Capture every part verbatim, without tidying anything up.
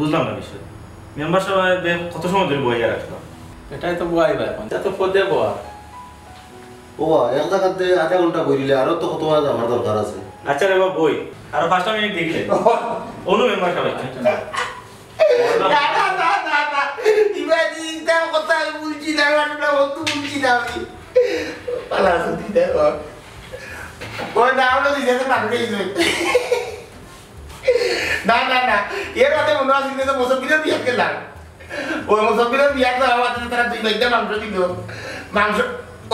বুঝলাম না বিষয়। মেম্বার সাহেব কত সময় ধরে বইয়া রাখলাম? এটাই তো বইবা এখন, এটা তো পদে বওয়া। ও বা, এক জাগাতে আধা ঘন্টা বইলে আরো তো কত যাওয়ার দরকার আছে। আচ্ছা রে বাবা, বই, আরো পাঁচটা মিনিট দেখলে। অনু মেম্বার সাহেব। না, না, না, না, না। ইবা চিন্তা কথা আমি বুঝছি না, আমরা বন্ধু বুঝছি না আমি। পালা আছে, তুই দেখ। ওই না, আমরা দুই জনে মানুষ এই জন্য। না, না, না। এর মধ্যে মনে আছে কিন্তু মুসফিরের বিয়াত গেলাম। ওই মুসফিরের বিয়াত যাওয়া মাত্র তারা দুই বাইটা মাংস দিল। মাংস,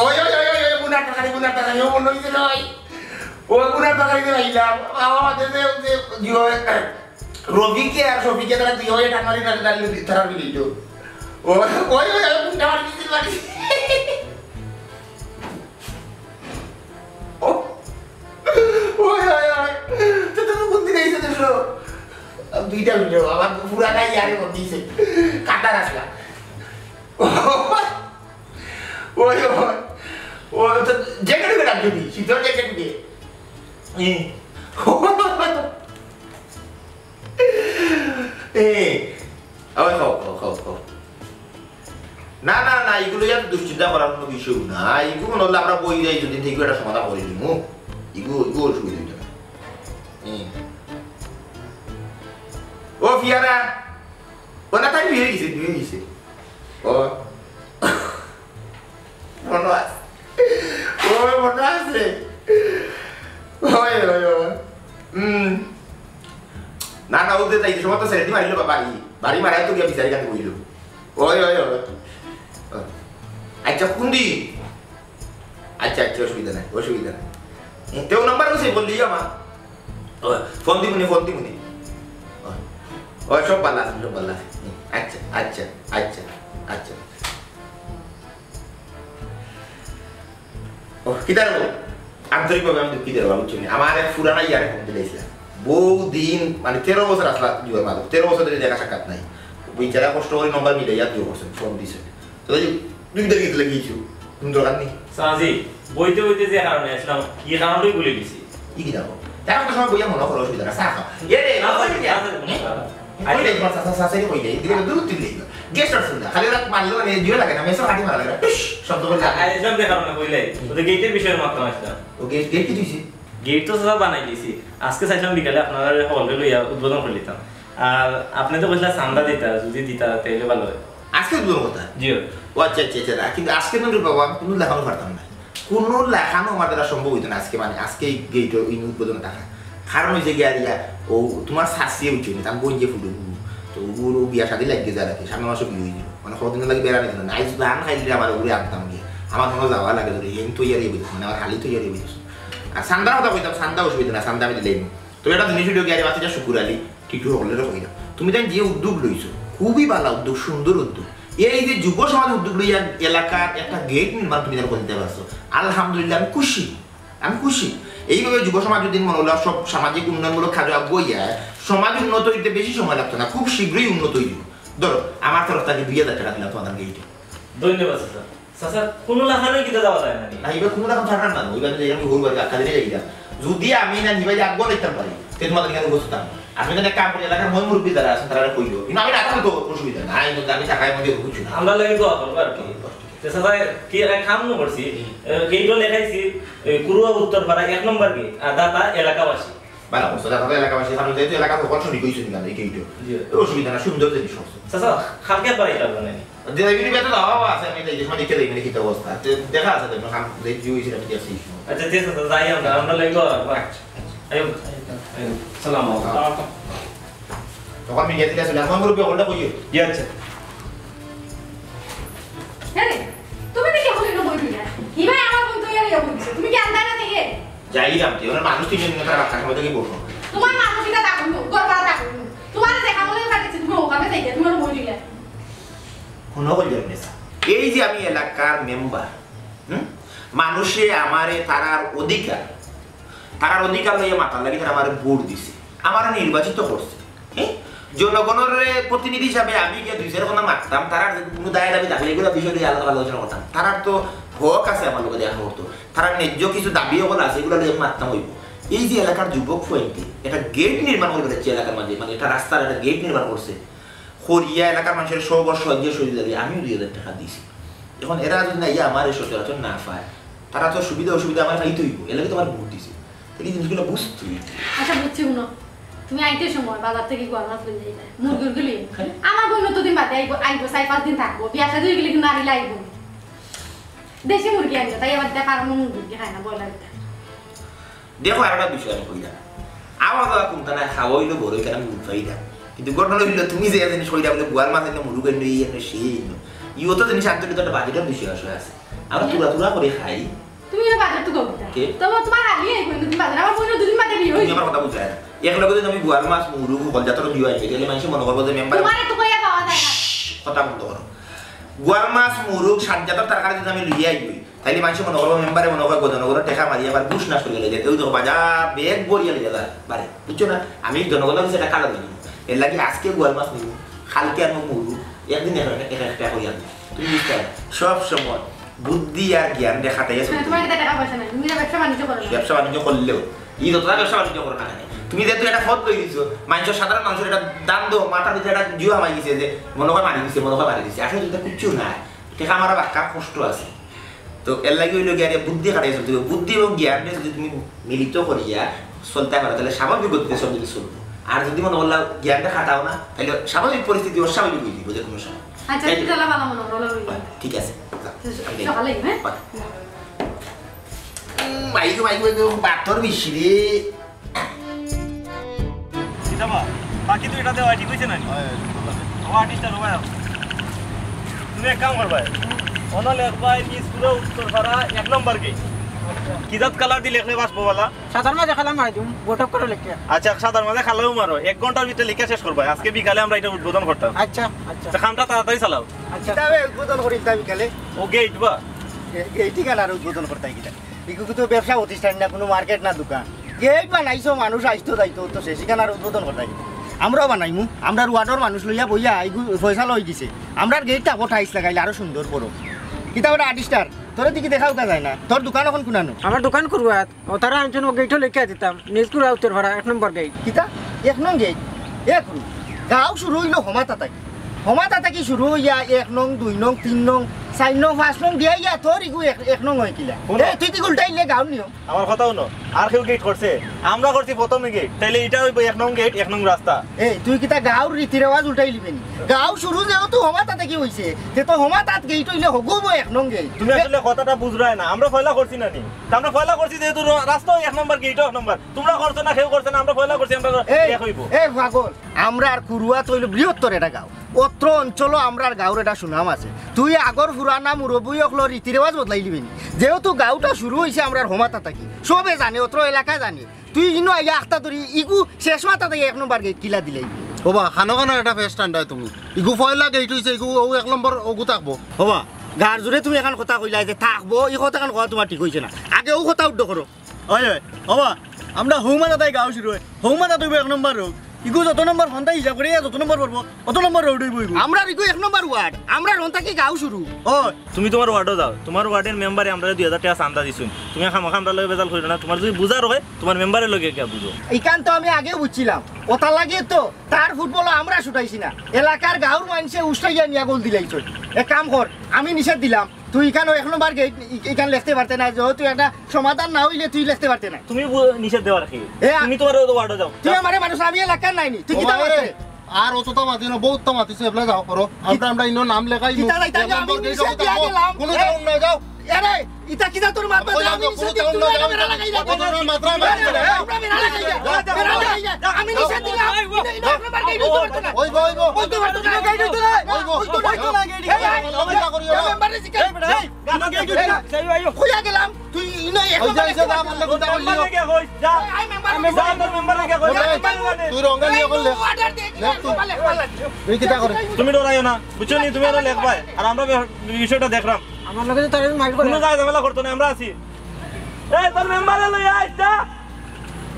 ওই, ওই, ওই, ওই, ওই, বুনার তরকারি, বুনার তরকারি, ও মনে হইছে নয়। ওই বুনার তরকারি দিয়ে খাইলাম। আমার মাঝে যে, যে, কি হয়, রবিকে আর শফিকে তারা দুই হয় টানারি টানারি তারা মিলিত। ও, ওই, ওই, ওই, বুনটা মারি দিতে পারি। ও, ওই, ওই, ওই। তো তুমি কোন দিন আইছো দেখো? দুইটা ভিডিও, আমার পুরাটা ইয়ারে বল দিছে। কাটার আসলা। ওই, ওই। ও তো জ্যাকেট বেটা যদি, শীতল জ্যাকেট দিয়ে। এ। এ। ওই খাও, খাও, খাও, খাও। না, না, না, ইগুলো ইয়াত দুশ্চিন্তা করার কোনো বিষয় না। ইগু মনে হলে আমরা বই যাই যদি ঠিক একটা সমাধান করে দিমু। ইগু, ইগু অসুবিধা হইতো না। হুম। ও ফিয়ারা, ও না, তাই বিয়ে গেছে, বিয়ে গেছে। ও। মনে আছে। ও মনে আছে। ওই, ওই, ওই। হুম। না, না, ওদের তাই সময় তো সেটি মারিল বাবা, বাড়ি। বাড়ি মারাই তো গিয়া বিচারি কাছে বইল। ওই, ওই, ওই। আচ্ছা, কোন দিন? আচ্ছা, আচ্ছা, অসুবিধা নাই, অসুবিধা নাই। তেও নাম্বার আছে, বললি আমার। ও, ফোন দিমুনি, ফোন দিমুনি। ও, ও, সব ভালো আছে, সব ভালো আছে। হুম, আচ্ছা, আচ্ছা, আচ্ছা, আচ্ছা। ও, কিতা রে? আন্তরিকভাবে আমি দুঃখিত রে বাবা, বুঝছো নি? আমার এক পুরানা ইয়ারে ফোন দিলাইছিলাম। বহু দিন, মানে, তেরো বছর আসলা দুয়ার মাঝে। তেরো বছর ধরে দেখা সাক্ষাৎ নাই। বেচারা কষ্ট করে নম্বর মিলে ইয়ার দুই বছর ফোন দিছে। তো এই দুই তারিখ গেলে গিয়েছো। তুমি দরকার নেই। সাজি, বইতে বইতে যে কারণে আসলাম, এই কারণটাই ভুলে গেছি। ই কিতা কও? তার তো সময় বইয়া মনে করো, অসুবিধা না, চা খাও। এ রে, না, না, না, না, না। কইলে তোমার চাচা, চাচারে কইলে, দিলে তো দূর দিলে। গেস্ট আসুন না, খালি ওরা মারলে মানে জিও লাগে না, মেসো কাটি মারা লাগে না, টুস, শব্দ করলে। আ-, আ-, এসব দেখার না কইলে, ও তো গেটের বিষয়ে মারতাম আসলাম। ও গেট, গেট কি দিছি? গেট তো চাচা বানাই দিছি। আজকে চাইছিলাম বিকালে আপনারা হলরে লইয়া উদ্বোধন করে দিতাম। আর আপনি তো কইছিলা চান্দা দিতা, যদি দিতা, তাইলে ভালো হয়। আজকে উদ্বোধন কথা? জি। ও আচ্ছা, আচ্ছা, আচ্ছা, কিন্তু আজকে তো বাবা, আমি কোনো দেখানো পারতাম না। কোনো লাখানো আমার দ্বারা সম্ভব হইতো না আজকে, মানে, আজকে এই গেট ও-, এই উদ্বোধন থাকা। কারণ হইছে গিয়া ইয়া, ও তোমার শাস্তি হইছে না, তার বোন যে ফুটে, তো ওর ও বিয়া শাদী লাগিয়ে যায় রাখে, সামনে মাসে বিয়ে হইল। মানে, কদিন লাগে বেড়া নিত না, আইজ ধান খাইলে আমার ওরে আনতাম গিয়ে। আমার মনে যাওয়া লাগে ধরে, এন তো ইয়ারি হইতো, মানে, আমার হালি তো ইয়ারি হইতো। আর সান্দার কথা কইতাম, সান্দা অসুবিধা না, সান্দা আমি দিলাম। তো এটা জিনিস হইল গিয়া, আরে বাচ্চা শুকুর আলী, টিটু হকলেরও কইলাম। তুমি তাই যে উদ্যোগ লইছো, খুবই ভালো উদ্যোগ, সুন্দর উদ্যোগ। এই যে যুব সমাজ উদ্যোগ লইয়া এলাকার একটা গেট নির্মাণ তুমি তার করতে পারছো, আলহামদুলিল্লাহ, আমি খুশি, আমি খুশি। এইভাবে যুব সমাজ যদি মনে হলো সব সামাজিক উন্নয়নমূলক কাজে আগুয়াইয়া সমাজ উন্নত হইতে বেশি সময় লাগতো না, খুব শীঘ্রই উন্নত হইব। ধরো, আমার তরফ থেকে দুই হাজার টাকা দিলাম তোমাদের গেটে। ধন্যবাদ, স্যার। চাচা, কোনো লাখানোই কিতা যাওয়া যায় না নি? না, এবার কোনো রকম থাকার না, ওইবার যে আমি হল বাড়ি আক্কা দিলে যাই না। যদি আমি না নিবাই আগুয়া নিতাম পারি, তে তোমাদের এখানে বসতাম। আপনি তো এক কাম করি, এলাকার ময় মুরব্বী যারা আছেন, তারা কইও। কিন্তু আমি রাখতাম তো অসুবিধা নাই, কিন্তু আমি টাকায় মধ্যে বুঝছি না। আমরা লাগে তো এখন আর কি। তে চাচা, কি এক কাম না করছি, হুম। এ, গেটও লেখাইছি, এ, কুরুয়া উত্তর পাড়া এক নম্বর গেট, আর দাতা এলাকাবাসী। বালা, ওস্তাদ, আপনারা এলাকাবাসী, কারণ যেহেতু এলাকার হকল শরিক হইছে না, এই গেটও। জি। অসুবিধা না, সুন্দর জিনিস করছে। চাচা, কালকে একবার আইতে পারবেন নাকি? দিনাজপুরি বেটা দাওয়া আছে, আমি এই যে সময় দেখে দেখবেন কি অবস্থা। তে দেখা আছে, দেখবেন, কাম যে জিও হইছে, আমি দেখছি। আচ্ছা, ঠিক আছে, যাই আমরা, আমরা লইব আর। আচ্ছা, আচ্ছা। আইও, আইও, আইও। সালাম আলাইকুম। তখন মিডিয়া থেকে আসলে, এখন গ্রুপে হলটা কইও। জি, আচ্ছা। এই, তুমি দেখি এখন এনে বই দিলা। হিবাই আমার বই তৈরি হয়ে বই দিছে। তুমি কি আনতা না দেখে? যাই রাম, তুই ওনার মানুষ তিনজন নিয়ে তারা রাস্তার মধ্যে গিয়ে বসো। তোমার মানুষ এটা ডাকুন, গড়পাড়া ডাকুন। তোমার দেখা মনে পাঠিয়েছি, তুমি ওখানে যাই, তোমার বই দিলা। কোনো বললেন না, স্যার। এই যে আমি এলাকার মেম্বার, হুম? মানুষে আমারে তারার অধিকার, তারার অধিকার লইয়া মাতার লাগি তারা আমারে ভোট দিছে, আমারে নির্বাচিত করছে। হ্যাঁ? জনগণের প্রতিনিধি হিসাবে আমি গিয়া দুই চার কথা মারতাম, তারার কোনো দায় দাবি থাকলে এগুলো বিষয় নিয়ে আলাদা আলোচনা করতাম। তারার তো হক আছে আমার লগে দেখা করতো, তারার ন্যায্য কিছু দাবি হকল আছে, এগুলো নিয়ে মারতাম হইব। এই যে এলাকার যুবক পয়েন্টে একটা গেট নির্মাণ করে বেড়াচ্ছে এলাকার মাঝে, মানে একটা রাস্তার একটা গেট নির্মাণ করছে, করিয়া এলাকার মানুষের সব বর্ষ হজ্জে শরীর লাগে, আমিও দুই হাজার টাকা দিছি। এখন এরা যদি না ইয়া আমার এই সচরাচর না পায়, তারা তো সুবিধা অসুবিধা আমার পাইতে হইব, এর লাগি তোমার ভোট দিছে। তাহলে এই জিনিসগুলো বুঝতে হইব। আচ্ছা, বুঝছি, হুনো, তুমি আইতে সময় বাজার থেকে গোয়াল মাছ লই যাইবে, মুরগি উরগি লই। হ্যাঁ। আমার বোন তো দিন বাদে আইব, আইব, চার পাঁচ দিন থাকবো, বিয়া শাদী হয়ে গেলে কিন্তু নারী লাগবো। দেশি মুরগি আনবে, তাই আবার দেখা আর মুরগি খায় না, ব্রয়লার। দেখো, আর একটা বিষয় আমি কইলাম, আমার বাবা কোনটা না খাওয়া হইলো বড়, এখানে আমি বুঝ পাই না। কিন্তু ঘটনা হইলো, তুমি যে জিনিস কইলা বলে গোয়াল মাছ এনে, মুরগ এনে, এই এনে, সেই এনে, ইও তো জিনিস আনতে তো একটা বাজেটের বিষয় আসলে আছে। আমরা হ্যাঁ। তুলা তুলা করে খাই। তুমি এর বাজার তো করতে। কে? তোমার, তোমার আগে এই কইলো তুমি বাজার, আমার বোনের দুদিন বাদে বিয়ে তুমি হইছে। আমার কথা বুঝায় না। এক লগে যদি আমি গোয়াল মাছ, মুরগ, হকল জাতর দিও আইবে, তাহলে মানুষে মনে করবো যে মেম্বার তোমার তো কইয়া পাওয়া যায় না। কথা বন্ধ করো। গোয়াল মাছ, মুরগ, সাত জাতর তরকারি যদি আমি লইয়া আইবি, তাইলে মানুষে মনে করবো মেম্বারে মনে করবো জনগণের টেকা মারি আবার ঘুষ নাশ করে গেলে, ওই দেখো বাজার ব্যাগ ভরিয়া লইয়া যায় বারে, বুঝছো না? আমি জনগণের কাছে এটা কাটা দিই, এর লাগি আজকে গোয়াল মাছ নিব, কালকে আনবো মুরগ, একদিন এক এক একটা করি আনবো। তুমি বুঝতে পারো, সব সময় বুদ্ধি আর জ্ঞান দেখাতে গেছে। তোমার কাছে টাকা পয়সা নাই, তুমি তো ব্যবসা বাণিজ্য করো না। ব্যবসা বাণিজ্য করলেও, এই যতটা ব্যবসা বাণিজ্য করো না কেন, তুমি যেহেতু একটা পথ লই দিছো, মানুষের, সাধারণ মানুষের একটা দাম দো, মাথার ভিতরে একটা জিও হামাই দিছে যে মনে হয় মারি দিছে, মনে হয় মারি দিছে, আসলে এটা কিচ্ছু নাই। টেকা মারা বাক্কা কষ্ট আছে। তো এর লাগি হইলো গিয়া বুদ্ধি খাটাই চলতে হবে। বুদ্ধি এবং জ্ঞানটা যদি তুমি মিলিত করিয়া চলতে পারো, তাহলে স্বাভাবিক গতিতে সব কিছু চলবো। আর যদি মনে করলা জ্ঞানটা খাটাও না, তাহলে স্বাভাবিক পরিস্থিতি অস্বাভাবিক হয়ে যাবে যে কোনো সময়। আচ্ছা, এই ঠিক আছে, যা। উম, মাইগো, মাইগো, মাইগো, বাতর বেশি রে। কিতাবা, বাকি তো এটাতে হয়, ঠিক হইছে না? হয়, হয়, ঠিক আছে। ও আর্টিস্ট আর ভাই, তুমি এক কাম করবায়, অনো লেখবায়, নিজ পুরো উত্তর পাড়া এক নম্বর গেট। কিজাত কালার দি লেখলে বাঁচবো বলা? সাদার মাঝে কালার মারি দিম, বৈঠক করে লেখে। আচ্ছা, সাদার মাঝে কালারও মারো, এক ঘন্টার ভিতরে লেখা শেষ করবায়। আজকে বিকালে আমরা এটা উদ্বোধন করতাম। আচ্ছা, আচ্ছা। আচ্ছা, কামটা তাড়াতাড়ি চালাও। আচ্ছা। কিতাবে উদ্বোধন করি তা বিকালে। ও গেট বা? এ-, এই ঠিকানার উদ্বোধন করতে হয় কিতা? ইগু তো ব্যবসা প্রতিষ্ঠান না, কোনো মার্কেট না দোকান। গেট বানাইছো, মানুষ আইতো যাইতো, তো সে ঠিকানার উদ্বোধন করতে হয় কিতা? আমরাও বানাইমু, আমরার ওয়ার্ডর মানুষ লইয়া বইয়া ইগু ফয়সালা হয়ে গেছে। আমরার গেটটা আবার টাইলস লাগাইলে আরো সুন্দর বড়। কিতা বেটা আর্টিস্টার, তোরে দিকে দেখাও কা যায় না, তোর দোকান এখন কুনানো? আমার দোকান করুয়াত। ও, তারা আনছেন, ও গেটও লেখা দিতাম, নিজ পুরা উত্তর পাড়া, এক নম্বর গেট। কিতা? এক নং গেট? এ করু। গাঁও শুরু হইলো হমাতা থাকি। হমাতা থাকি শুরু হইয়া এক নং, দুই নং, তিন নং, চার নং, পাঁচ নং দিয়া ইয়া তোর ইগু এক, এক নং হয় কিলা? হুনো। এ, তুই দিকে উল্টাইলে গাঁও নিয়ম। আমার কথা হুনো, আর কেউ গেট করছে? আমরা করছি প্রথমে গেট, তাইলে এটা হইবো এক নং গেট, এক নং রাস্তা। এই, তুই কিতা গাঁওর রীতি রেওয়াজ উল্টাই লিবে নি? গাঁও শুরু যেহেতু হমাতা থাকি হইছে, তে তো হমাতাত গেট হইলে হগুবো এক নং গেট। তুমি আসলে কথাটা বুঝরায় না, আমরা পয়লা করছি না নি? তা আমরা পয়লা করছি যেহেতু র-, রাস্তাও এক নম্বর, গেটও এক নম্বর। তোমরা করছো না, কেউ করছে না, আমরা পয়লা করছি, আমরা এই, এক হইবো। এই পাগল, আমরার কুরুয়াত হইল বৃহত্তর এটা গাঁও। অত্র অঞ্চলও আমরার গাঁওর এটা সুনাম আছে। তুই আগর পুরানা মুরব্বী অকলর রীতি রেওয়াজ বদলাই দিবি নি। যেহেতু গাঁওটা শুরু হইছে আমরার হমাতা থাকি, সবে জানে, অত্র এলাকায় জানে। তুই ইনো আইয়া আখতা ধরি, ইগু শেষ মাথা থাকি এক নম্বর গেট কিলা দিলাই। ওবা, খানো খানো এটা ফেস ঠান্ডায় তুমি। ইগু পয়লা গেট হইছে, ইগু ও এক নম্বর ওগু থাকবো। ওবা, গার জোরে তুমি এখন কথা কইলা যে থাকবো, ই কথা এখন কওয়া তোমার ঠিক হইছে না। আগে ও কথা উড্ড করো। ওই, ওই, ওবা, আমরা হৌমাতা তাই গাঁও শুরু হয়। হৌমাতা তুই এক নম্বর রোড। ইগু যত নম্বর ফোনটা হিসাব করে, যত নম্বর পড়বো, অত নম্বর রোড হইবো ইগু। আমরা ইগু এক নম্বর ওয়ার্ড, আমরা রোন থাকি গাঁও শুরু। ও, তুমি তোমার ওয়ার্ডও যাও, তোমার ওয়ার্ডের মেম্বারে আমরা দুই হাজার টাকা চান্দা দিছুন। তুমি খামাখা আমরা লগে বেজাল করিও না, তোমার যদি বুঝার হয়, তোমার মেম্বারের লগে গিয়া বুঝো। ইখান তো আমি আগেও বুঝছিলাম, ওটা লাগে তো তার ফুটবল আমরা ছুটাইছি না, এলাকার গাঁওর মানুষে উষ্টাইয়া নিয়া গোল দিলাইছে। এক কাম কর, আমি নিষেধ দিলাম, তুই ইখানো এক নম্বর গেট ই-, ইখান লিখতে পারতে না, যেহেতু একটা সমাধান না হইলে তুই লিখতে পারতে না। তুমি বু-, নিষেধ দেওয়ার কি? এ, আ- তুমি তোমার ওই ওয়ার্ডে যাও। তুই আমারে মানুষ, আমি এলাকার নাইনি, তুই কিতা ওবা রে, পারতে? আর অতটা মাতি না, বহুত তো মাতিছো, এবলা যাও করো। আমরা, আমরা ইনো নাম লেখাই কিতা যাইতা, এক আমি নম্বর গেট নিষেধ দিয়া গেলাম। কোনো এ, যাও না, যাও। এরে, ইতা কিতা তোর মাত মাতরা, আমি নিষেধ দিয়া, তুই বেড়া লাগাই যা। কত জনের মাতরা মাতরা। আমরা বেড়া লাগাই যা, বেড়া লাগাই যা। আমি নিষেধ দিলাম। ইনো, ইনো এক নম্বর গেট হইতে পারতো না। ওই গো, ওই গো। হইতে পারতো না। গেট হইতো না। ওই গো। হইতো না। এই, এই, এই, এই, এই, মেম্বারে জিজ্ঞাস। এই বেটা, এই। কইয়া গেলাম, তুই ইনো এক ওই যে, নম্বরে ওই যে, যা, আমার লগে যা, করলি। মেম্বারে গিয়া কই, যা। এই, এই, মেম্বারে যা, তোর মেম্বারে গিয়া কই। ওই, ওই, তুই রঙে নিয়ে করলে। অর্ডার দে, লেখ তুই। তুই কিতা করে? তুমি ডরাইও না, বুঝছো নি? তুমি আরো লেখবায়, আর আমরা বি-, বিষয়টা দেখলাম। আমার লগে তো তার মাইর করে। কোনো জায়গা ঝামেলা করতো না, আমরা আছি। এই, তোর মেম্বারে লই আয়, যা।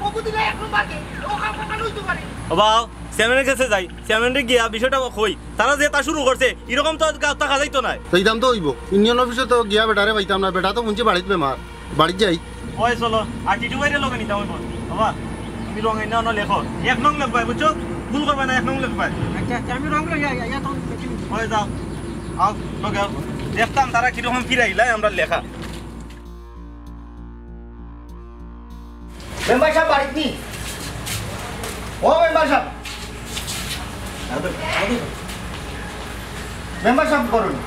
ওগু দিলে এক নম্বর কে, ও কাম কখনো হইতে পারে। ও বাও, চেয়ারম্যানের কাছে যাই, চেয়ারম্যানরে গিয়া বিষয়টা কই। তারা যে তা শুরু করছে, এরকম তো গাঁও থাকা যাইতো নায়। তো ইদাম তো হইব। ইউনিয়ন অফিসে তো গিয়া বেটারে পাইতাম না, বেটা তো হুনছি বাড়িত বেমার, বাড়িত যাই। ওই চলো, আর টিটু ভাইরে লগে নিতাম হইব। বাবা, তুমি রঙাইন না, অনো লেখো। এক নং লেখবায়, বুঝছো? ভুল করবায় না, এক নং লেখবায়। আমি রং লই আই, আইয়া তখন দেখি। ওই যাও, আও, লগে আও। দেখতাম তারা কিরকম ফিরাইলা আমরা লেখা। মেম্বার সাব বাড়িত নি? ও মেম্বার সাব। মেম্বার সাব করো না।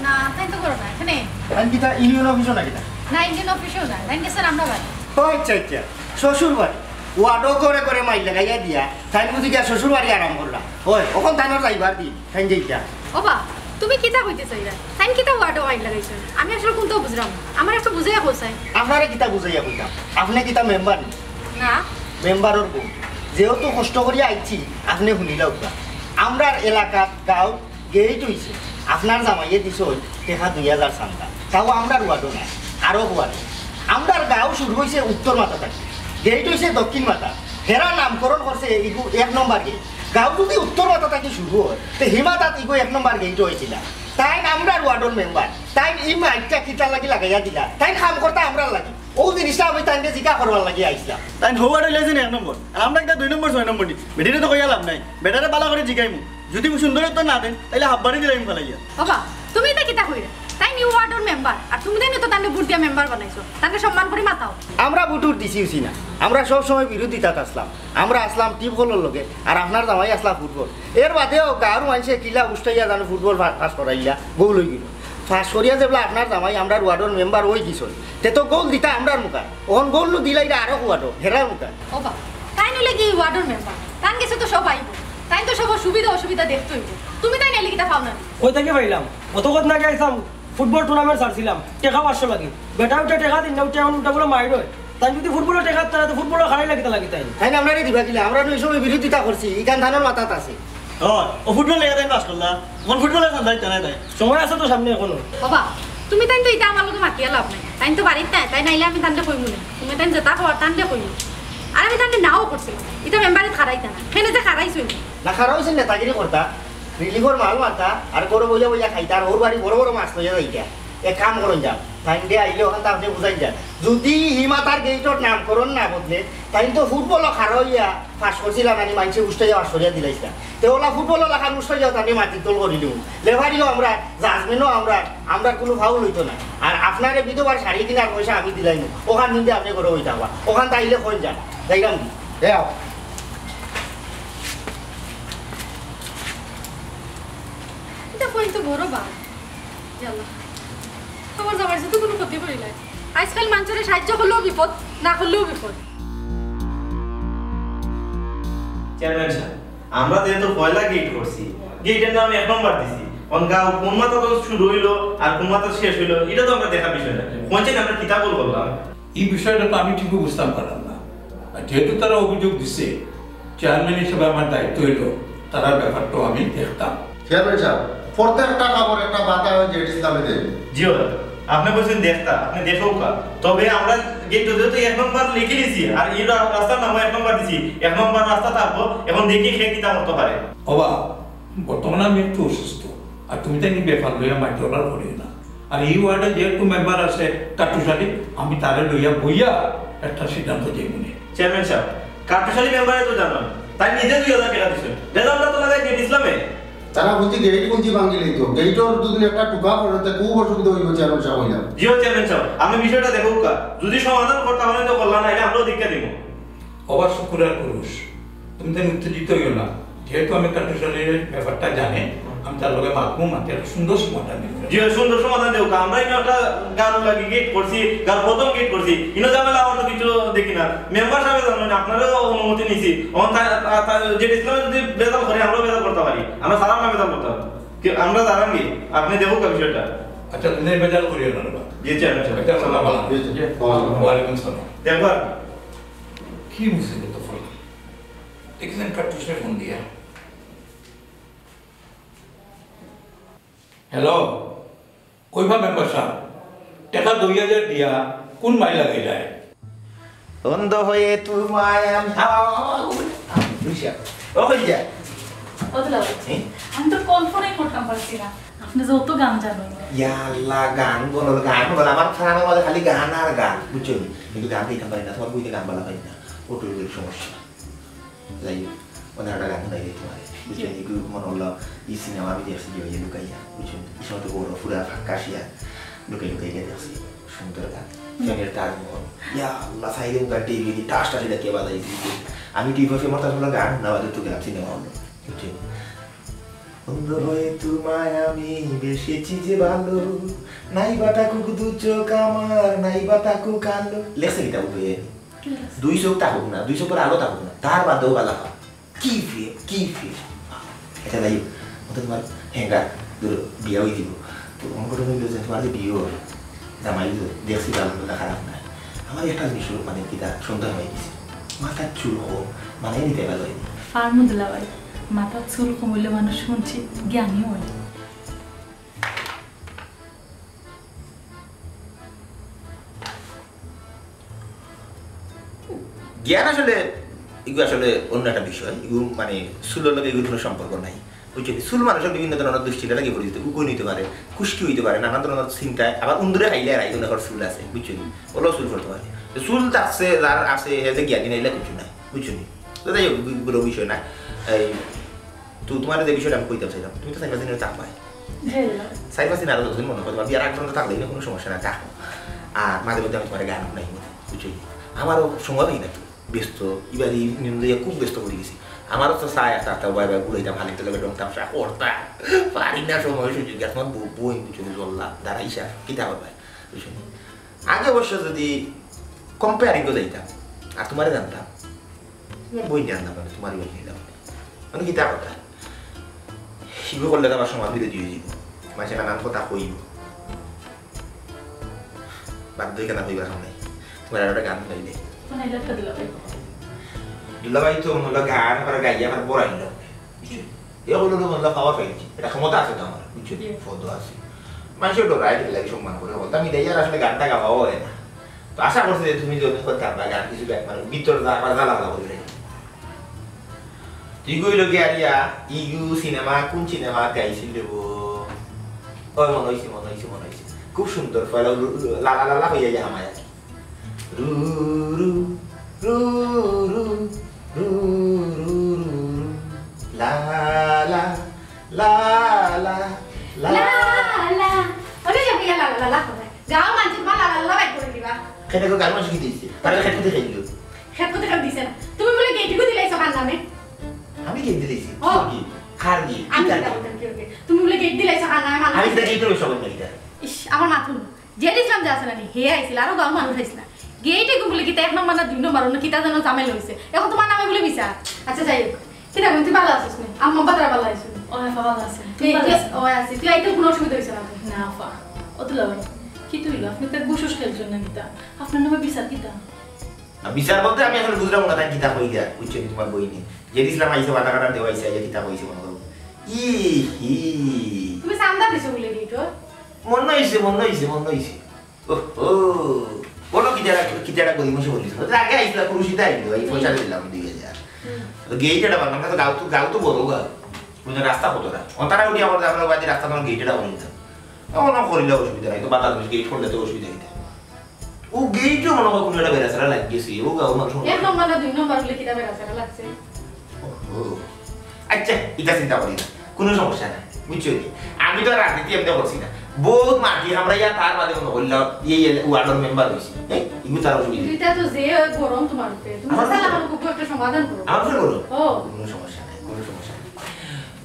না, তাই তো করো না, এখানে। আমি কিতা ইউনিয়ন অফিসও না কিতা? না, ইউনিয়ন অফিসেও না, তাই গেছেন আমরা বাড়ি। ও আচ্ছা, আচ্ছা, শ্বশুর বাড়ি। ওয়ার্ডও করে করে মাইর লাগাইয়া দিয়া, তাই বুঝি গিয়া শ্বশুর বাড়ি আরাম করলা। ওই, অখন তানর যাইবার দিন, তাই যাইতা। ওবা, তুমি কিতা কইতে চাইরা? তাই কিতা ওয়ার্ডও মাইর লাগাইছেন? আমি আসলে কোনটাও বুঝলাম না। আমার একটু বুঝাইয়া কও চাই। আপনারে কিতা বুঝাইয়া কইতাম? আপনি কিতা মেম্বার নি? না। মেম্বারর বউ। যেহেতু কষ্ট করিয়া আইছি, আপনি হুনিলাউক্কা। আমরার এলাকাত গাঁও গেইট অইছে, আপনার জামাইয়ে দিছইন টেকা দুই হাজার চান্দা, তাও আমরার ওয়ার্ডও নায়, আরো ওয়ার্ডও। আমরার গাঁও শুরু অইছে উত্তর মাথা থাকি, গেইট অইছে দক্ষিণ মাথা। হেরা নামকরণ করছে ইগু এক নম্বর গেইট। গাঁও যদি উত্তর মাথা থাকি শুরু অয়, তে হিমাতাত ইগু এক নম্বর গেইট অইছিলা। তাইন আমরার ওয়ার্ডর মেম্বার, তাইন ই মাইকটা কিতার লাগি লাগাইয়া দিলা? তাইন কাম করতা আমরার লাগি। অউ জিনিসটা আমি তাইনরে জিকা করবার লাগি আইছলাম। তাইন হউ ওয়ার্ডর লেজেন এক নম্বর, আর আমরা কিতা দুই নম্বর, ছয় নম্বর নি? বেটিরে তো কইয়া লাভ নাই, বেটারে বালা করি জিকাইমু। যদি সুন্দর উত্তর না দেন, তাইলে হাব্বারি দিলাইমু ফালাইয়া। বাবা, তুমি ইতা কিতা কইরা? তাইন ই ওয়ার্ডর মেম্বার, আর তুমি তাইন তো তানরে ভোট দিয়া মেম্বার বানাইছো, তানরে সম্মান করি মাতাও। আমরা ভোট উট দিছি উছি না, আমরা সব সময় বিরোধিতাত আছলাম। আমরা আছলাম টিপ হলর লগে, আর আপনার জামাই আছলা ফুটবল। এর বাদেও গাঁওর মানষে কিলা উষ্টাইয়া জানো ফুটবল ফা-, পাস করাইলা, গোল অইগেল। পাস করিয়া যেবলা আপনার জামাই আমরার ওয়ার্ডর মেম্বার অইগেছইন, তে তো গোল দিতা আমরার মুখার। অখন গোল নু দিলাইরা আরো ওয়ার্ডর, হেরার মুখার। ওবা, তাইন অইলা গি ওয়ার্ডর মেম্বার, তান গেছে তো সব আইবো। তাইন তো সবর সুবিধা অসুবিধা দেখতে অইবো। তুমি তাইন আইলে কিতা পাও না? কই থাকি পাইলাম? অত কথা না গেছাম, ফুটবল টুর্নামেন্ট ছাড়ছিলাম, টেকা পাঁচশো লাগি। বেটা উঠে টেকা দিন না, উঠে এখন উল্টা বলে মাইর অয়। তাইন যদি ফুটবলর টেকা দিতা না, তে ফুটবলর খাড়াই লাগিতা লাগি তাইন। তাইন আমরারে দিবা কিলা? আমরা নু ই সময় বিরোধিতা করছি, ইখান তানর মাথাত আছে। অয়, অউ ফুটবল লেগে তাইন পাস করলা। অখন ফুটবলর ধান্দা দিতা নায় তাইন। সময় আছে তো সামনে এখনো। বাবা, তুমি তাইন তো ইতা আমার লগে মাতিয়া লাভ নাই। তাইন তো বাড়িত নাই, তাইন আইলে আমি তানরে কইমু নে। তুমি তাইন যেতা কওয়ার তানরে কইমু। আর আমি তানরে নাও করছিলাম। ইতা মেম্বারে খাড়াইতা না। কেনে যে খাড়াইছইন। না খাড়াইছইন নেতাগিরি করতা। রিলিফর মাল মারতা, আর ঘরো বইয়া বইয়া খাইতা, আর অউর বাড়ি বড় বড় মাছ লইয়া যাইতা। এক কাম করইন যাও, তাইনরে আইলে অখান তানরে বুঝাইন যাও। যদি হিমাতার গেইটর নামকরণ না বদলে, তাইন তো ফুটবলও খাড়া অইয়া পাস করছিলা, মানে মানষে উষ্টাইয়া পাস করিয়া দিলাইতা। তে অলা ফুটবলও লাখান উষ্টাইয়া তানরে মাটির তল করি দিমু। লেফারিও আমরা, জাজমেন্টও আমরা, আমরা কুনু ফাউল অইতো না। আর আপনারে বিধবার শাড়ি কিনার পয়সা আমি দিলাইমু, অখান হিন্দে আপনে ঘরো বইতা বা, অখান তাইলে কইন যান, যাইরাম কি? এ আও। ইতা কইন তো বড় বা। ইয়াল্লা। আমার জামাইর সাথে কুনু ক্ষতি করি নাই। আইজকাল মানষরে সাহায্য করলেও বিপদ, না করলেও বিপদ। চেয়ারম্যান সাব, আমরা যেহেতু পয়লা গেইট করছি, গেইটর নাম এক নম্বর দিছি। অখন গাঁও কুন মাথাত শুরু অইলো আর কুন মাথাত শেষ অইলো, ইটা তো আমরা দেখার বিষয় না। কইন চাইন আমরা কিতা ভুল করলাম? ই বিষয়টা তো আমি ঠিকও বুঝতাম পারলাম না। আর যেহেতু তারা অভিযোগ দিছে, চেয়ারম্যান হিসেবে আমার দায়িত্ব অইলো, তারার ব্যাপারটাও আমি দেখতাম। চেয়ারম্যান সাব, প্রত্যেকটা খবর একটা বার্তা অয় জেড ইসলামে দেন। জি অয়, আপনে কইছইন দেখতা, আপনে দেখউক্কা। তবে আমরা গেইটো যেহেতু এক নম্বর লেখি দিছি, আর ই রা-, রাস্তার নামও এক নম্বর দিছি, এক নম্বর রাস্তা থাকবো। অখন দেখি কে কিতা করতে পারে। ওবা, বর্তমানে আমি একটু অসুস্থ, আর তুমি তাইন ই ব্যাপার লইয়া মাইটলার করিও না। আর ই ওয়ার্ডে যেহেতু মেম্বার আছে কাট্টুশ আলী, আমি তারে লইয়া বইয়া একটা সিদ্ধান্ত যাইমু নে। চেয়ারম্যান সাব, কাট্টুশ আলী মেম্বারে তো জানইন, তাইন নিজে দুই হাজার টেকা দিছইন, রেজাল্টটা তো লাগাই জেড ইসলামে। তারা বুঝি গেইট বুঝি ভাঙি লইতো, গেইটর যদি একটা টুকা পড়ে, তে খুব অসুবিধা অইবো চেয়ারম্যান সাব অইলা। জি অয় চেয়ারম্যান সাব, আপনে বিষয়টা দেখউক্কা, যদি সমাধান করতা পারইন তো করলা, নাইলে আমরাও ধিক্কার দিমু। ওবা শুকুর আর কুরুশ, তুমি তাইন উত্তেজিত অইও না। যেহেতু আমি কাট্টুশ আলীর ব্যাপারটা জানি, আমি তার লগে মাতমু, মাতিয়া একটা সুন্দর সমাধান দিমু। জি, সুন্দর সমাধান দেউক্কা। আমরা ইনো একটা গাঁওর লাগি গেইট করছি, গাঁওর প্রথম গেইট করছি। ইনো ঝামেলা আমার তো কিছু দেখি না। মেম্বার সাবে জানইন, আপনারও অনুমতি নিছি। অখন তা, তা, তা, জেড ইসলামে যদি বেজাল করে, আমরাও বেজাল করতা পারি। আমরা সারা না বেজাল করতাম। কি, আমরা জানান কি? আপনে দেখউক্কা বিষয়টা। আচ্ছা, তুমি বেজাল করিও না রে বাবা। জি, চেয়ারম্যান সাব। আচ্ছা, আসসালামু আলাইকুম। জি, জি। ওয়ালাইকুম সালাম। দেখবা? কি মুসিবত ফল? দেখছেন কাট্টুশে ফোন দিয়া। হ্যালো, কইবা মেম্বার সাব, টেকা দুই হাজার দিয়া কুন মাইল লাগাইলায়? অন্ধ হয়ে তোমায় আমি, আ, আ, আ, আ, বুঝিয়া। ও কই যা? ও দুলাভাই, হুম? আমি তো কল্পনাই করতাম পারছি না, আপনে যত গান জানইন। ইয়া আল্লাহ, গান বলো, গান বলো, আমার খারাপ আমাদের খালি গান আর গান, বুঝছো নি? কিন্তু গান দিতাম পারি না, তোমার বইতে গান বলা পারি না, অটুর সমস্যা। যাই হোক, ওনার একটা গান শুনাই দিই তোমার। বুঝছইন? এগু মনো অইলো ই সিনেমা আমি দেখছি যে ওই যে লুকাইয়া, বুঝছইন? ই সময় তো বড় পুরা ফাঁকা শিয়া লুকাই লুকাই গিয়া দেখছি। সুন্দর গান। ফেনের তাজমহল। ইয়া আল্লাহ, সাইরেন গান টিভি দি টাস টাস এটা কে বাজাই দিছে? আমি টিভি ফেমার তাজমহল গান না বাজে তো গেলাম সিনেমা হলো। বুঝছইন? অন্ধ হয়ে তোমায় আমি বেসেছি যে ভালো, নাই বা থাকুক দু চোখ আমার, নাই বা থাকুক আলো। লেখছে কিতা বুঝবে? দুই চোখ থাকুক না, দুই চোখর আলো থাকুক না, তার বাদেও বালা পাও। কি ফিল্ম, কি ফিল্ম। এটা যাই হোক, ওটা তোমার হ্যাঙ্গার, ধরো, বিয়া হয়ে দিব। তো মনে করো হইলো যে তোমার যে বিয়ে হবে, জামাই যে দেখছি ভালো মন্দ খারাপ নাই। আমার একটা জিনিস মানে কিতা সন্দেহ হয়ে গেছে। মাথার চুল কম, মানে নিতে গেল। ফার্মু দুলাভাই, মাথার চুল কম হইলে মানুষ শুনছি জ্ঞানী হয়। জ্ঞান আসলে, এগু আসলে অন্য একটা বিষয়। এগু মানে চুলর লগে এগুর কোনো সম্পর্ক নাই, বুঝছো নি? চুল মানুষের বিভিন্ন ধরনের দুশ্চিন্তা লাগে পড়ে যেতে, উকুন হইতে পারে, খুশকি হইতে পারে, নানা ধরনের চিন্তায়, আবার উন্দুরে খাইলে আর এই ধরনের চুল আছে, বুঝছো নি? ওগুলো চুল পড়তে পারে। তো চুল থাকছে, যার আছে, হে যে জ্ঞানী নাইলে কিছু নাই, বুঝছো নি? তো যাই হোক, এগুলো বিষয় না। এই, তো তোমার যে বিষয়টা আমি কইতাম চাইলাম, তুমি তো চাইবা দিনের চাপ পাই। চার পাঁচ দিন আরো যতদিন মনে হয়, তোমার বিয়ার আগ পর্যন্ত থাকলে না কোনো সমস্যা নাই, থাকো। আর মাঝে মধ্যে আমি তোমার গান শুনাই, বুঝছো? আমারও সময় হয় না তো, ব্যস্ত, এবার এই নিয়ম দিয়ে খুব ব্যস্ত করে গেছি। আমারও তো চায় একটা একটা বাই বাই ঘুরাইতাম, হালিতে লগে ডং তামশা করতাম, পারি না সময় সুযোগ। আর তোমার বউ, বউ বুঝছো, জল্লা, দাঁড়াইসা, কিতা করবায়, বুঝছো? আগে অবশ্য যদি কম্পেয়ারিংও যাইতাম, আর তোমারে জানতাম, তোমার বই নিয়ে আনলাম, তোমার বই নিলাম, মানে কিতা কথা? শিগু করলে তো আবার সমাজ বিরোধী হয়ে যাবো, মাঝে নানান কথা কইব, বাধ্য হয়ে কেন কইবার সামনে তোমার একটা গান গাইলে। দুলাভাই তো মনে হলো গান আবার গাইয়া আবার বড়াইল। এ হলো তো মনে হলো পাওয়ার পাইছি, এটা ক্ষমতা আছে তো আমার, বুঝছো? ফদ আছে। মানুষের ডরায় লাগে সম্মান করে বলতাম, আমি আর আসলে গানটা গাওয়াও হয় না। তো আশা করছি যে তুমি যদি করতে পারবা গান কিছু ব্যাপার ভিতর যা আবার জ্বালা ভালা করে। তুই কইল কি আর ইয়া, ইগু সিনেমা, কোন সিনেমা গাইছিল রে বো? ওই মনে হইছে, মনে হইছে, মনে হইছে। খুব সুন্দর, পয়লা উলু-, উলু-, লালা লালা হইয়া যায় আমায় আর কি। রু, রু, রু, রু, রু, রু, রু, লা, লা, লা, লা, লা। লা, লা। ওরে যাবো ইয়া লা, লা, লা, লা করে। গাও মানছি তোমার লা, লা, লা, লা, বাইর করে দিবা। খেতে কেউ গান মানছি কি দিয়েছে? তাহলে খেতে খেতে খাইলো। খেত কোথায় কেউ দিছে না? তুমি বলে গেইটুকু দিলাইছো কার নামে? আমি গেইট দিলাইছি? ও। কি? কার গেইট? আমি কিতা বলতাম কি ওকে? তুমি বলে গেইট দিলাইছো কার নামে? আমি কিতা গেইট দিলাইছি সবার নাকি? ইস, আমার মাথা যে ইসলাম যে আছে না নি, হে আইছিল, আরো গাঁও মানুষ আইছিল না। গেইটে গু বলে কিতা এক নম্বর না দুই নম্বর, অন্য কিতা যেন ঝামেলা হইছে। এখন তোমার নামে বলে বিচার। আচ্ছা, যাই হোক। কিতা বলতে ভালো আছিস নি? আম্মা বাতারা ভালো আছিস নি? ও, হ্যাঁ, ভালো আছে। তুই এই, ভালো তুই, আছিস? ও, আছি। তুই আইতে কোনো অসুবিধা হইছে না তো? না, আফা। ও তো লয়। কি তুই লো? আপনি তো গুসুস খেলছেন না কিতা? আপনার নামে বিচার কিতা? আর বিচার বলতে আমি আসলে বুঝলাম না, তাই কিতা কই দিয়া, বুঝছো নি তোমার বই নিয়ে? যে ইসলাম আইসে, বাতা কাটা দেওয়া আইসে, আইয়া কিতা কইছে মনে করো। ই হি। তুমি চান্দা দিছো বলে গেইটর? মনে হইছে, মনে হইছে, মনে হইছে। ওহো। বলো কি যারা, কি যারা গরিব মানুষ বলিস? ওদের আগে আইসলা, পুরুষিতে আইলো, এই পয়সা দিলাম দুই হাজার। হুম। তো গেইট এটা বানানো, তো গাও তো, গাও তো বড় গাও। বুঝলে রাস্তা কত না? ও তারা উঠি আমার, আমরা বাদে রাস্তা তোমার গেইট এটা বলে দিতাম। এমন করিলে অসুবিধা নাই, তো বাতাস গেইট করলে তো অসুবিধা নাই। ও গেইটও মনে হয় কোনো একটা বেড়াছেড়া লাগিয়েছে, ও গাও মানুষ মনে হয়। এক নম্বর না দুই নম্বর হলে কিনা বেড়াছেড়া লাগছে? ওহো। আচ্ছা, এটা চিন্তা করি না, কোনো সমস্যা নাই, বুঝছো নি? আমি তো রাজনীতি এমনি করছি না, বহুত মাটি আমরা ইয়া তার বাদে মনে করলাম, এই ওয়ার্ডের মেম্বার হয়েছি, হ্যাঁ, এগুলো তার অসুবিধা নেই। দুইটা তো যে গরম তোমার উপরে, তুমি আমার সালা উপরে? আমার উপরে একটা সমাধান করো। আমার উপরে বলো? ও। কোনো সমস্যা নাই, কোনো সমস্যা নাই।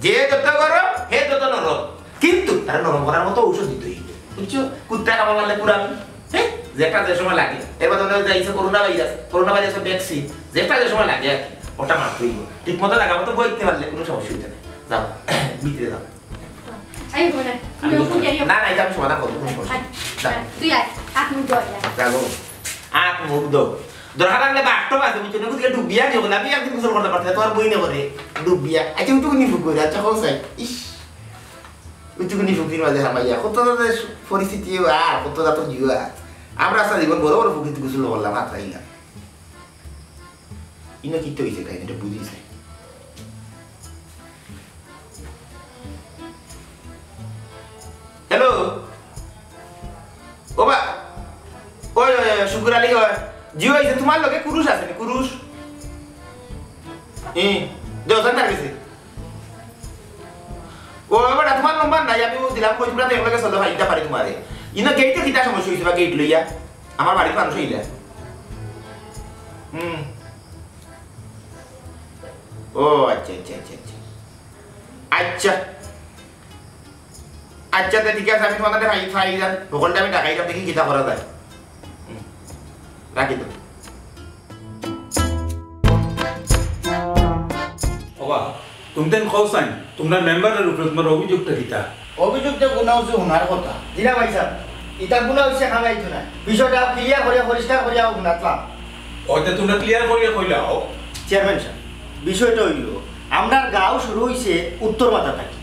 যে যত গরম, হে তত নরম। কিন্তু তারা নরম করার মতো ঔষধ দিতে হইবে। বুঝছো? কুত্তা কামড় মারলে কুড়ামি। হ্যাঁ? যেটা যে সময় লাগে। এর মধ্যে মনে হয় যে আইছে করোনা ভাইরাস, করোনা ভাইরাসের ভ্যাকসিন, যেটা যে সময় লাগে আর কি, ওটা মারতে হইব। ঠিক মতো লাগা মতো বইতে পারলে কোনো সমস্যা হইতে নাই। যাও, ভিতরে যাও। আই বলে, আমি তুমি ওখানে গেলে না, না, এটা আমি সমাধান করবো, কোনো সমস্যা নেই। যাও। তুই আয়, আত মুখ ধো আগে। যাও। আত মুখ ধো। দরকার লাগলে বাথটব আছে, বুঝছো না? বুঝলে ডুবিয়া কেউ বলে, আমি একদিন গোসল করতে পারছি না, তোমার বই না করে ডুবিয়া। আচ্ছা, ওইটুকু নিয়ে ফুক করে, আচ্ছা, হোক স্যার। ইস। ওইটুকুনি ফুকির মাঝে হামাইয়া, কত জাতের পরিস্থিতি আর কত জাতর জুয়া। আমরা আস্তা জীবন বড় বড় ফুকির গোসল করলাম, হাত পাইলাম। ইনো কিতা হইছে কাহিনী, এটা বুঝিস না। হ্যালো? ও বা, ওই, ওই, ওই, শুকুর আলী, ওই। জি, ওই যে তোমার লগে কুরুশ আছে নি, কুরুশ? হুম, দেও, জান তার গেছে। নাম্বার নাই, আমি ও দিলাম, কই তোমরা তো একলগে চলো, ভাই, দিতে পারি তোমারে। ইনো গেইটে কিতা সমস্যা হইছে বা গেইট লইয়া? আমার বাড়ির মানুষ হইলা। হুম। ও আচ্ছা, আচ্ছা, আচ্ছা, আচ্ছা। আচ্ছা, আচ্ছা, তে ঠিক আছে, আমি তোমার সাথে ফাই-, ফাইল যান। হকলটা আমি ঢাকাই যাম, দেখি কিতা করা যায়। হুম। রাখি তো। ওবা, তুমি তেন কও চাইন, তোমরা মেম্বারের উপরে তোমার অভিযোগটা কিতা? অভিযোগ তো গুনা হচ্ছে হুনার কথা। জি না ভাই সাহেব, ইটা গুনা হচ্ছে খামাইতো না। বিষয়টা ক্লিয়ার করিয়া, পরিষ্কার করিয়া হুনাতলাম। ওইটা তোমরা ক্লিয়ার করিয়া কইলাও। চেয়ারম্যান সাহেব, বিষয়টা হইল, আমরার গাঁও শুরু হইছে উত্তর মাথা থাকি।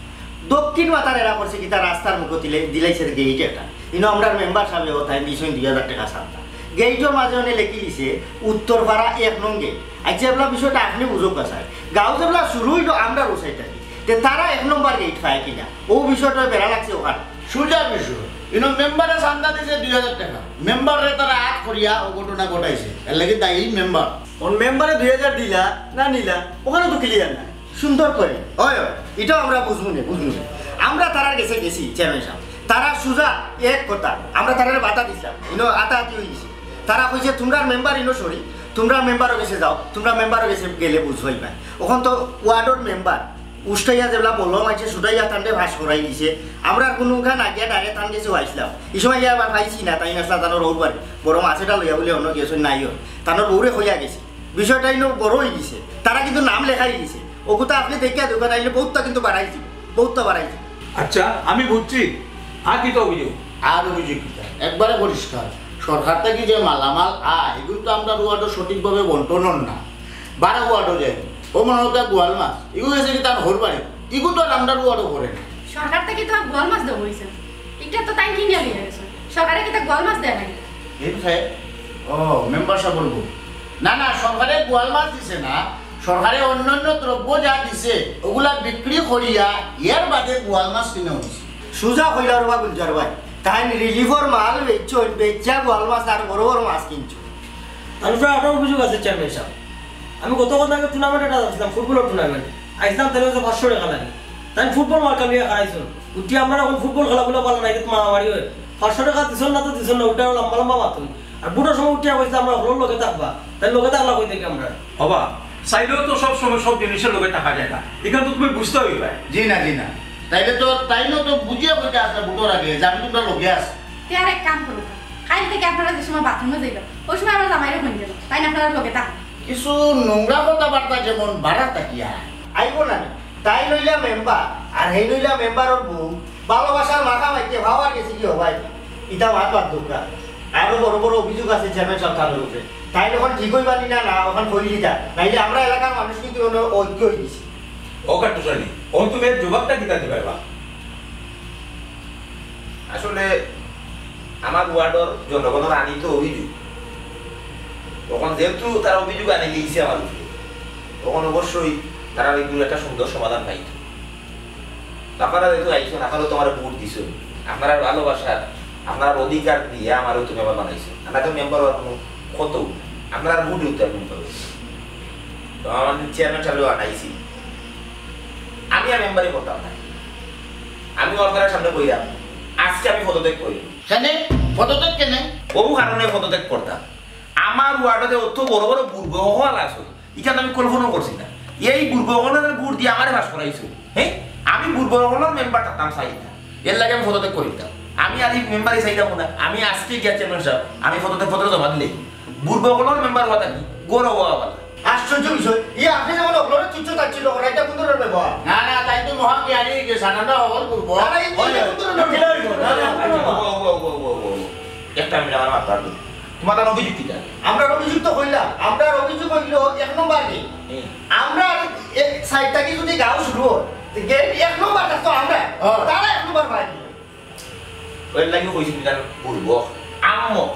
দক্ষিণ মাথার এরা করছে কিতা, রাস্তার মুখো দিলে, দিলাইছে গেইট একটা। ইনো আমরার মেম্বার সাহেব তাই দিছইন দুই হাজার টাকা চান্দা। গেইটর মাঝে অনে লেখি দিছে উত্তর পাড়া এক নং গেইট। আচ্ছা, এবলা বিষয়টা আপনি বুঝুক স্যার। গাঁও যেবলা শুরু হইল আমরার ও সাইড থাকি। তে তারা এক নম্বর গেইট পায় কিনা? ও বিষয়টা বেড়া লাগছে ওখানে। সুজা বিষয়। ইনো মেম্বারে চান্দা দিছে দুই হাজার টাকা। মেম্বাররে তারা আত করিয়া ও ঘটনা ঘটাইছে। এর লাগি দায়ী মেম্বার। অন মেম্বারে দুই হাজার দিলা না নিলা, ওখানে তো ক্লিয়ার না। সুন্দর করে। হয়, হয়। এটাও আমরা বুঝবো না, বুঝবো না। আমরা তারার গেছে গেছি, চেয়ারম্যান সাহেব। তারা সুজা এক কথা, আমরা তারারে বাধা দিছিলাম। ইনো আতাআতি হয়ে গেছে। তারা কইছে, "তোমরা মেম্বার ইনো সরি, তোমরা মেম্বারও গেছে যাও, তোমরা মেম্বারও গেছে গেলে বুঝবাই না।" ওখান তো ওয়ার্ডর মেম্বার, উষ্টাইয়া যেবলা বলো মাইছে, সুটাইয়া তান্ডে ফাঁস করাই দিছে। আমরা কোনো খান আগে ডাইরে তান গেছে আইছিলাম। এই সময় গিয়া আবার পাইছি না, তাই নাসলা তানোর ওর বাড়ি। বড় মাছ এটা লইয়া বলে অন্য গেছে নাই হয়। তানোর বউরে হইয়া গেছে। বিষয়টা ইনো বড় হয়ে গেছে। তারা কিন্তু নাম লেখাই দিছে। ওগুতা আপনি দেখিয়া দোকান আইলে বহুতটা কিন্তু বাড়াইছি, বহুতটা বাড়াইছি। আচ্ছা, আমি বুঝছি। আর কিতা অভিযোগ? আর অভিযোগ কিতা? একবারে পরিষ্কার। সরকার থাকি যে মালামাল আয়, এগুলো তো আমরার ওয়ার্ডো সঠিকভাবে বন্টন অর না। বারো ওয়ার্ডো যায়। ও মনে হয় গোয়াল মাছ। এগুলো গেছে কি তার হর বাড়ি? এগুলো তো আর আমরার ওয়ার্ডো পড়ে না। সরকার থাকি তো আর গোয়াল মাছ দেওয়া হইছে। এটা তো তাই কিনে নিয়ে গেছে। সরকারে কিতা গোয়াল মাছ দেয় নাকি? এই তো সাহেব। ও, মেম্বার সাহেব বলবো। না, না, সরকারে গোয়াল মাছ দিছে না। সরকারে অন্যান্য দ্রব্য যা দিছে, ওগুলা বিক্রি করিয়া এর বাদে গোয়াল মাছ কিনা হইছে। সুজা কইলা রে বা গুলজার ভাই, তাই রিলিফর মাল বেচছইন, বেচা গোয়াল মাছ আর বড় বড় মাছ কিনছইন। তার উপরে আরো অভিযোগ আছে চেয়ারম্যান সাহেব। আমি গত কদিন আগে টুর্নামেন্ট একটা আসলাম, ফুটবলের টুর্নামেন্ট। আইসলাম তাহলে হচ্ছে পাঁচশো টাকা লাগে। তাই ফুটবল মার্কা নিয়ে খাইছুন। উঠি আমরা এখন ফুটবল খেলাগুলো ভালো নাই, কিন্তু মারামারি হয়। পাঁচশো টাকা দিছন না তো দিছন না, উঠে লম্বা লম্বা মাতুন। আর বুটোর সময় উঠিয়া কইছে, "আমরা হলোর লগে থাকবা।" তাই লগে থাকলা কই থেকে আমরা? হবা, চাইলেও তো সব সময় সব জিনিসের লগে থাকা যায় না। এখান তো তুমি বুঝতে হইবে। জি না, জি না। তাইলে তো, তাইলেও তো বুঝিয়া কইতে আসলে বুটোর আগে, যে আমি তোমরা লগে আছি। তে আর এক কাম করো, কাল থেকে আপনারা যে সময় বাথরুমে যাইবেন, ওই সময় আমার জামাইরে ফোন দেবেন, তাই না আপনারা লগে থাকবেন। কিছু নোংরা কথাবার্তা যেমন বাড়া থাকিয়া। আইবো না নি? তাই লইলা মেম্বার, আর হেই লইলা মেম্বারর বউ। ভালোবাসার মাথা মাইতে ভাবার গেছে কি হবাই? ইটা ভাত ভাত দোকা। আরো বড় বড় অভিযোগ আছে চেয়ারম্যান সাহেব তার উপরে। তাই যখন ঠিক হইবানি না, না, ওখান কই দিতা। নাইলে আমরা এলাকার মানুষ কিন্তু কোনো ঐক্য হয়ে গেছি। ও কাট্টুসানি, ও তুমি এর জবাবটা কিতা দিবা এবার? আসলে আমার ওয়ার্ডর জনগণর আনিত অভিযোগ। তখন যেহেতু তারা অভিযোগ আনি দিয়েছে আমার উপরে, তখন অবশ্যই তারা এগুলো একটা সুন্দর সমাধান পাইত। আপনারা যেহেতু আইছেন, আপনারা তো আমার ভোট দিছেন, আপনারা ভালোবাসা, আপনারা অধিকার দিয়ে আমার তো মেম্বার বানাইছেন। আমরা তো মেম্বার হওয়ার কোনো কত, আপনারা ভোট দিতে মেম্বার হয়েছে। তো আমাদের চেয়ারম্যান সাহেব বানাইছি, আমি আর মেম্বারই করতাম না। আমি আপনার সামনে কইলাম, আজকে আমি পদত্যাগ করি। কেনে? পদত্যাগ কেনে? বহু কারণে পদত্যাগ করতাম। আমার ওয়ার্ডে অত বড় বড় বুর্গ হল আছে, এটা তো আমি কল্পনাও করছি না। এই বুর্গ হলের ভোট দিয়ে আমারে পাস করাইছো, হ্যাঁ? আমি বুর্গ হলের মেম্বার থাকতাম চাই না, এর লাগে আমি পদত্যাগ করি দিতাম। আমি আর এই মেম্বারই চাইতাম না। আমি আজকে গিয়া চেয়ারম্যান সাহেব, আমি পদত্যাগ পত্র জমা দিলে বুর্গ হলের মেম্বার হওয়া থাকি গৌরব হওয়া বলা। আশ্চর্য বিষয়, এই আপনি যেমন অগ্রহণের তুচ্ছ তাচ্ছিল্য করা, এটা কোন ধরনের ব্যবহার? না, না, তাই তো মহা জ্ঞানী, যে সাধারণ হল করবো। না, না, এই হয়, হয়। কোন ধরনের ব্যবহার? না, না, আচ্ছা, ও, ও, ও, ও, ও, ও। একটা মিনিট আমার মাথা দিন। তোমার তার অভিযোগ কিটা? আমরা অভিযুক্ত হইলাম, আমরা অভিযোগ হইল এক নম্বর গেট। হুম। আমরা এক সাইড থাকি যদি গাঁও শুরু হয়, তো গেট এক নম্বর থাকতো আমরা, হ্যাঁ। তারা এক নম্বর পায়। ওর লাগি কইছি তুমি তার বুড়বো, আম্মো,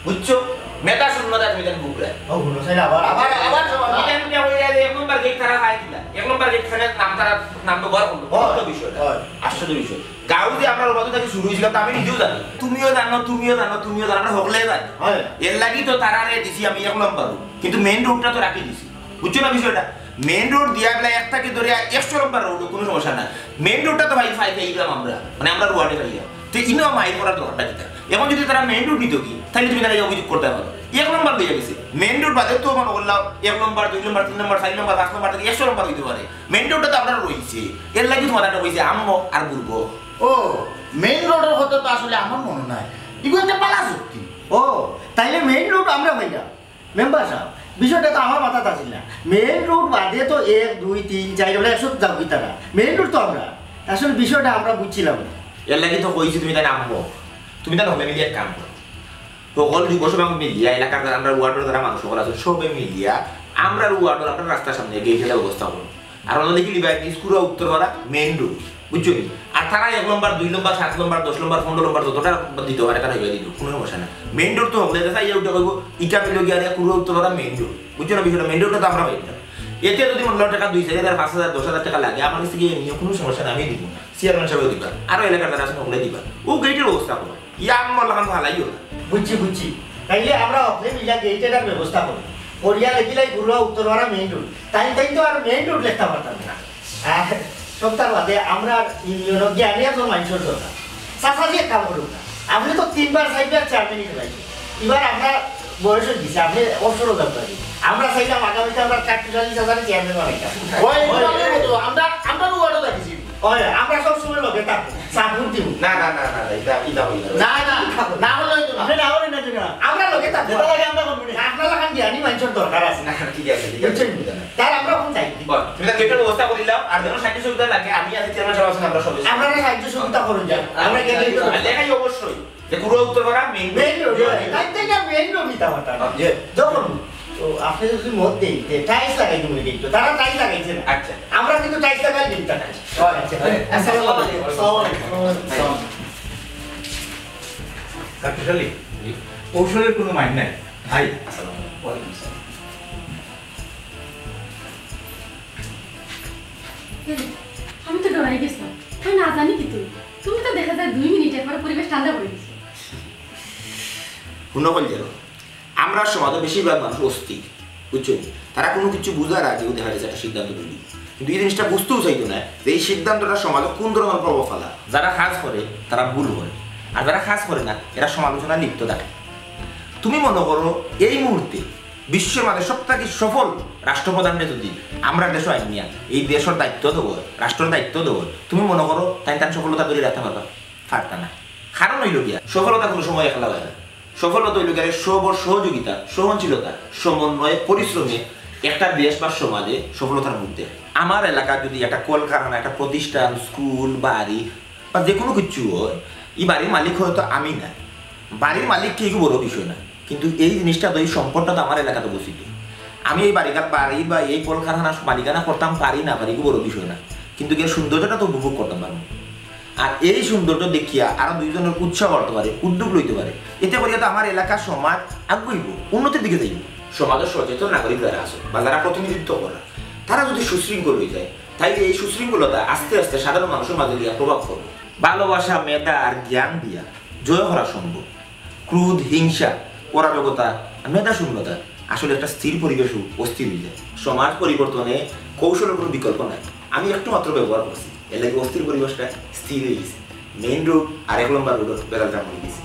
বুঝছো? মেটা শূন্য তার তুমি তার বুকরা। ও, হুনো, সাইড আবার, আবার, আবার সমান। এটা আমি কেমন জানি এক নম্বর গেট তারা পায় কিনা? এক নম্বর গেট খানে নাম তারা, নাম তো বার করলো। হয়। কত বিষয়? হয়। আশ্চর্য বিষয়। গাঁও যে আমরা ওবাদু থাকি শুরু হয়েছিলাম, তা আমি নিজেও জানি। তুমিও জানো, তুমিও জানো, তুমিও জানো, আমরা হকলে জানি। হয়। এর লাগি তো তারারে দিছি আমি এক নম্বর। কিন্তু মেইন রোডটা তো রাখি দিছি। বুঝছো না বিষয়টা? মেইন রোড দিয়া বেলা এক থাকি ধরিয়া একশো নম্বর রোড, কুনু সমস্যা না। মেইন রোডটা তো ভাই পাই পাইলাম আমরা, মানে আমরার ওয়ার্ডে পাইলাম। তে ইনো মাইর করার দরকারটা কিতা? এখন যদি তারা মেইন রোড নিতো কি, তাইলে তুমি তারা অভিযোগ করতায় পারো। এক নম্বর লইয়া গেছে। মেইন রোড বাদে তো মনো করলাম এক নম্বর, দুই নম্বর, তিন নম্বর, চাইর নম্বর, পাঁচ নম্বর থাকি একশো নম্বর অইতো পারে। মেইন রোডটা তো আমরার রইছে। এর লাগি তোমার একটা কইছে আম্ম আর বুরবো। ও, মেইন রোডর কথা তো আসলে আমার মনো নাই। ইগু একটা পালা চুক্তি। ও, তাইলে মেইন রোড আমরা পাইলাম। মেম্বার সাব, বিষয়টা তো আমার মাথাত আছিল না। মেইন রোড বাদে তো এক, দুই, তিন, চাইর, বলে একশো যাও কি তারা। মেইন রোড তো আমরা। আসলে বিষয়টা আমরা বুঝছিলাম না। এর লাগি তো কইছি তুমি তাইন আম্ম। তুমি তাইন হকলে মিলিয়া এক কাম করো। হকল যুব সমাজ মিলিয়া, এলাকার যারা আমরার ওয়ার্ডর যারা মানুষ হকল আছে, সবে মিলিয়া আমরার ওয়ার্ডর আমরার রাস্তার সামনে গেইট একটা ব্যবস্থা করো। আর অনো লেখি লিবা, ইস্কুরা উত্তরপাড়া মেইন রোড, বুঝছো নি? আর তারা এক নম্বর, দুই নম্বর, সাত নম্বর, দশ নম্বর, পনেরো নম্বর, যতটা দিতে পারে তারা হইয়া দিল, কুনু সমস্যা না। মেইন রোড তো হকলে দেখা ইয়া উঠে কইবো, ইটা মিলো গিয়া আর কুরুয়া উত্তরপাড়া মেইন রোড, বুঝছো না? বিষয়টা মেইন রোডটা তো আমরা পাইতাম। এতে যদি মনে হয় টাকা দুই চাইর হাজার, পাঁচ হাজার, দশ হাজার টাকা লাগে, আমার কাছে গিয়ে নিয়ে কুনু সমস্যা না, আমি দিব। চেয়ারম্যান সাহেব দিবা, আরো এলাকার যারা আছে হকলে দিবা। ও গেইটের ব্যবস্থা করো। ইয়া আম্মা লাখান ভালাই ওটা। বুঝছি, বুঝছি। তাইলে আমরা হকলে মিলা গেইট এটার ব্যবস্থা করি। করিয়া লেখিলাই ঘুরুয়া উত্তরপাড়া মেইন রোড। তাই তাই তো আর মেইন রোড লেখতে পারতাম না। আর সপ্তাহ বাদে আমরা ইউনিয়ন জ্ঞানী একজন মানুষের দরকার। চাচাজি এক কাম করুন না। আপনি তো তিনবার চাইরবার চেয়ারম্যানই খেলাইছেন। এবার আপনার বয়স হয়ে গেছে, আপনি অবসরও দরকারি। আমরা চাইলাম আগামীতে আমরা চাকরিশালী চাচারে চেয়ারম্যান বানাইতাম। ওই, ওই, ওই, ওই, আমরা, আমরা ওয়ার্ডও দেখেছি। ওই, আমরা সব সময় লগে থাকবো, সাপোর্ট দিব। না, না, না, না, না, এটা, এটা হইল না। না, না, না হলে হইতো না। আপনি না হলে না, না। আমরা লগে থাকবো। যেটা লাগে আমরা করবো না। আপনার লাখান জ্ঞানী মানুষের দরকার আছে। না, ঠিক আছে, ঠিক আছে, বুঝছেন? অসুবিধা নাই। তার আমরা এখন চাই। বল, তুমি তার গেটের ব্যবস্থা করে দিলাম, আর যেন সাহায্য সুবিধা লাগে, আমি আছি, চেয়ারম্যান সাহেব আছেন, আমরা সবাই আছি। আপনারা সাহায্য সুবিধা করুন যা। আমরা গেলে আর লেখাই অবশ্যই। যে ঘুরুয়া Uttarpara main road. Main road, তাই তাই না, মেইন রোড নিতে হবে তারা। জি। যখন তো আপনি যদি মত দেন, যে টাইলস লাগাই দিবেন কিন্তু, তারা টাইলস লাগাইছে না। আচ্ছা। আমরা কিন্তু টাইলস লাগাই দিই তারা। আচ্ছা। আসসালামু আলাইকুম। আসসালামু আলাইকুম। আসসালামু আলাইকুম। কাকু শালি, কৌশলের কোনো মাইর নাই। আই। আসসালামু আলাইকুম। ওয়ালাইকুম আসসালাম। আমি তো ডরাই গেছিলাম। তুই না জানি কি তুই? তুমি তো দেখা যায় দুই মিনিটে একবারে পরিবেশ ঠান্ডা করে দিছো। হুনো কইল যেন, আমরা সমাজে বেশিরভাগ মানুষ অস্থির, বুঝছো নি? তারা কোনো কিছু বুঝার আগেও দেখা গেছে একটা সিদ্ধান্ত নিল। কিন্তু এই জিনিসটা বুঝতেও চাইতো না যে এই সিদ্ধান্তটা সমাজে কোন ধরনের প্রভাব ফেলা। যারা কাজ করে তারা ভুল করে, আর যারা কাজ করে না এরা সমালোচনায় লিপ্ত থাকে। তুমি মনে করো এই মুহূর্তে বিশ্বর মাঝে সব থাকি সফল রাষ্ট্রপ্রধানরে যদি আমরা দেশো আনিয়া এই দেশর দায়িত্ব দেবো, রাষ্ট্রর দায়িত্ব দেবো, তুমি মনে করো তাইন তান সফলতা ধরে রাখতে পারবা? পারতা না। কারণ হইল গিয়া সফলতা কোনো সময় একলা হয় না। সফলতা হইল গিয়া সবর সহযোগিতা, সহনশীলতা, সমন্বয়ে, পরিশ্রমে একটা দেশ বা সমাজে সফলতার মধ্যে। আমার এলাকার যদি একটা কলকারখানা, একটা প্রতিষ্ঠান, স্কুল, বাড়ি বা যে কোনো কিছু হয়, এই বাড়ির মালিক হয়তো আমি না, বাড়ির মালিক কি বড় বিষয় না, কিন্তু এই জিনিসটা তো, এই সম্পদটা তো আমার এলাকাতে অবস্থিত। আমি এই বাড়িঘর, বাড়ি বা এই কলকারখানার মালিকানা করতাম পারি না পারি, এগুলো বড় বিষয় না, কিন্তু এর সৌন্দর্যটা তো উপভোগ করতাম পারবো। আর এই সৌন্দর্য দেখিয়া আরো দুইজনের উৎসাহ বাড়তে পারে, উদ্যোগ লইতে পারে, এতে করিয়া তো আমার এলাকার সমাজ আগুইব, উন্নতির দিকে যাইব। সমাজের সচেতন নাগরিক যারা আছে বা যারা প্রতিনিধিত্ব করা, তারা যদি সুশৃঙ্খল হয়ে যায়, তাইলে এই সুশৃঙ্খলতা আস্তে আস্তে সাধারণ মানুষের মাঝে গিয়া প্রভাব পড়বে। ভালোবাসা, মেধা আর জ্ঞান দিয়া জয় করা সম্ভব। ক্রোধ, হিংসা, অরাজকতা, মেধা শূন্যতা আসলে একটা স্থির পরিবেশও অস্থির হয়ে যায়। সমাজ পরিবর্তনে কৌশলের কোনো বিকল্প নাই। আমি একটু মাত্র ব্যবহার করছি, এর লাগি অস্থির পরিবেশটা স্থির হয়ে গেছে। মেইন রোড আর এক নম্বর রোডের বেড়ালটা মরে গেছে।